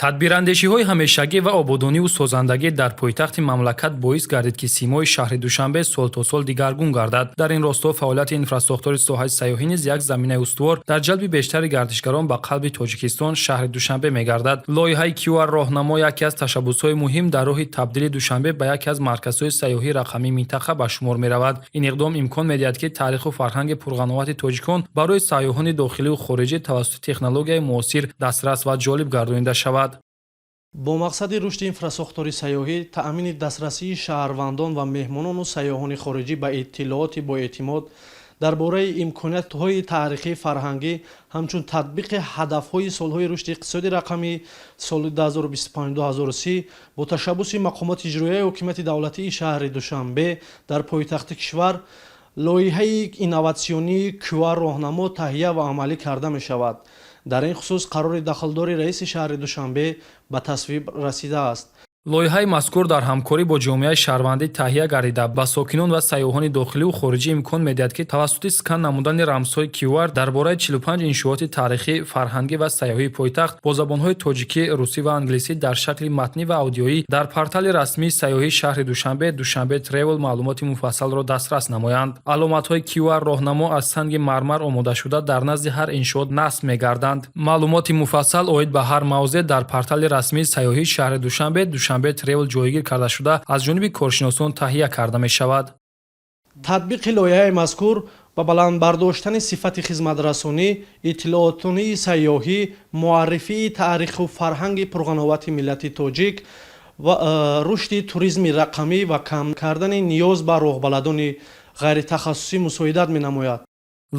Тадбирандешиҳои ҳамешагӣ ва ободониву созандагӣ дар пойтахти мамлакат боис гардид, ки симои шаҳри Душанбе сол то сол дигаргун гардад. Дар ин росто фаъолияти инфрасохтори соҳаи сайёҳӣ низ як заминаи устувор дар ҷалби бештари гардишгарон ба қалби Тоҷикистон, шаҳри Душанбе мегардад. Лоиҳаи QR роҳнамо яке аз ташаббусҳои муҳим дар роҳи табдили Душанбе ба яке аз марказҳои сайёҳии рақамии минтақа ба шумор меравад. Ин иқдом имкон медиҳад, ки таъриху фарҳанги пурғановати тоҷикон барои сайёҳони дохилию хориҷӣ тавассути технологияи муосир дастрас ва ҷолиб гардонида шавад. Бо мақсади рушди инфрасохтори сайёҳӣ, таъмини дастрасии шаҳрвандон ва меҳмонону сайёҳони хориҷӣ ба иттилооти боэътимод дар бораи имкониятҳои таърихӣ, фарҳангӣ, ҳамчун татбиқи ҳадафҳои солҳои рушди иқтисоди рақамӣ соли 2025-2030, бо ташаббуси мақомоти иҷроияи ҳокимияти давлатии шаҳри Душанбе дар пойтахти кишвар лоиҳаи инноватсионии QR роҳнамо таҳия ва амалӣ карда мешавад. Дар ин хусус қарори дахлдори раиси шаҳри Душанбе ба тасвиб расидааст. Лоиҳаи мазкур дар ҳамкорӣ бо ҷомеаи шаҳрвандӣ таҳия гардида, ба сокинон ва сайёҳони дохиливу хориҷӣ имкон медиҳад, ки тавассути скан намудани рамзҳои QR дар бораи 45 иншооти таърихӣ, фарҳангӣ ва сайёҳии пойтахт бо забонҳои тоҷикӣ, русӣ ва англисӣ дар шакли матнӣ ва аудиоӣ дар портали расмии сайёҳии шаҳри Душанбе, Душанбе Тревел, маълумоти муфассалро дастрас намоянд. Аломатҳои QR роҳнамо аз санги мармар омодашуда дар назди ҳар иншоот насб мегарданд. Маълумоти муфассал оид ба ҳар мавзеъ дар портали расмии сайёҳии шаҳри Душанбе, Душанбе Тревел, ҷойгир карда шуда, аз ҷониби коршиносон таҳия карда мешавад. Татбиқи лоиҳаи мазкур ба баланд бардоштани сифати хизматрасонӣ, иттилоотонии сайёҳӣ, муаррифии таъриху фарҳанги пурғановати миллати тоҷик ва рушди туризми рақамӣ ва кам кардани ниёз ба роҳбаладони ғайритахассусӣ мусоидат менамояд.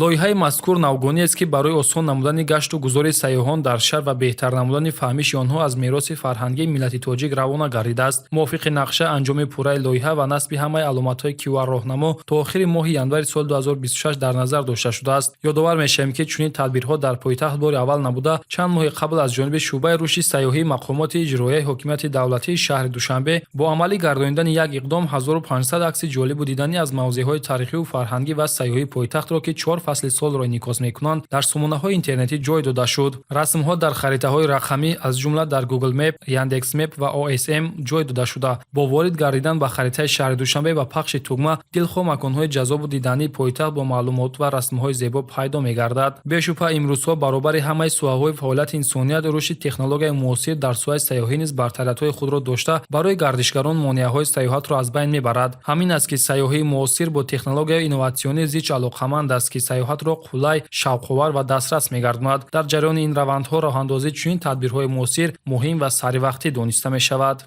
Лоиҳаи мазкур навгониест, ки барои осон намудани гашту гузори сайёҳон дар шаҳр ва беҳтар намудани фаҳмиши онҳо аз мероси фарҳангии миллати тоҷик равона гардидааст. Мувофиқи нақша, анҷоми пурраи лоиҳа ва насби ҳамаи аломатҳои QR роҳнамо то охири моҳи январи соли 2026 дар назар дошта шудааст. Ёдовар мешавем, ки чунин тадбирҳо дар пойтахт бори аввал набуда, чанд моҳи қабл аз ҷониби шӯъбаи рушди сайёҳии мақомоти иҷроияи ҳокимияти давлатии шаҳри Душанбе бо амалӣ гардонидани як иқдом 1500 акси ҷолибу диданӣ аз мавзеъҳои таърихиву фарҳангӣ ва сайёҳии пойтахтро, ки чор фасли солро инъикос мекунанд, дар сомонаҳои интернетӣ ҷой дода шуд. Расмҳо дар харитаҳои рақамӣ, аз ҷумла дар Google Map, Яндекс Map ва OSM ҷой дода шуда, бо ворид гардидан ба харитаи шаҳри Душанбе ва пахши тугма дилхоҳ маконҳои ҷаззобу дидании пойтахт бо маълумот ва расмҳои зебо пайдо мегардад. Бешубҳа, имрӯзҳо баробари ҳамаи соҳаҳои фаъолияти инсоният рушди технологияи муосир дар соҳаи сайёҳӣ низ бартариятҳои худро дошта, барои гардишгарон монеаҳои сайёҳатро аз байн мебарад. Ҳамин аст, ки сайёҳии муосир бо технологияи инноватсионӣ зич алоқаманд аст, ки сайёҳатро қулай, шавқовар ва дастрас мегардонад. Дар ҷараёни ин равандҳо роҳандозии чунин тадбирҳои муосир муҳим ва саривақтӣ дониста мешавад.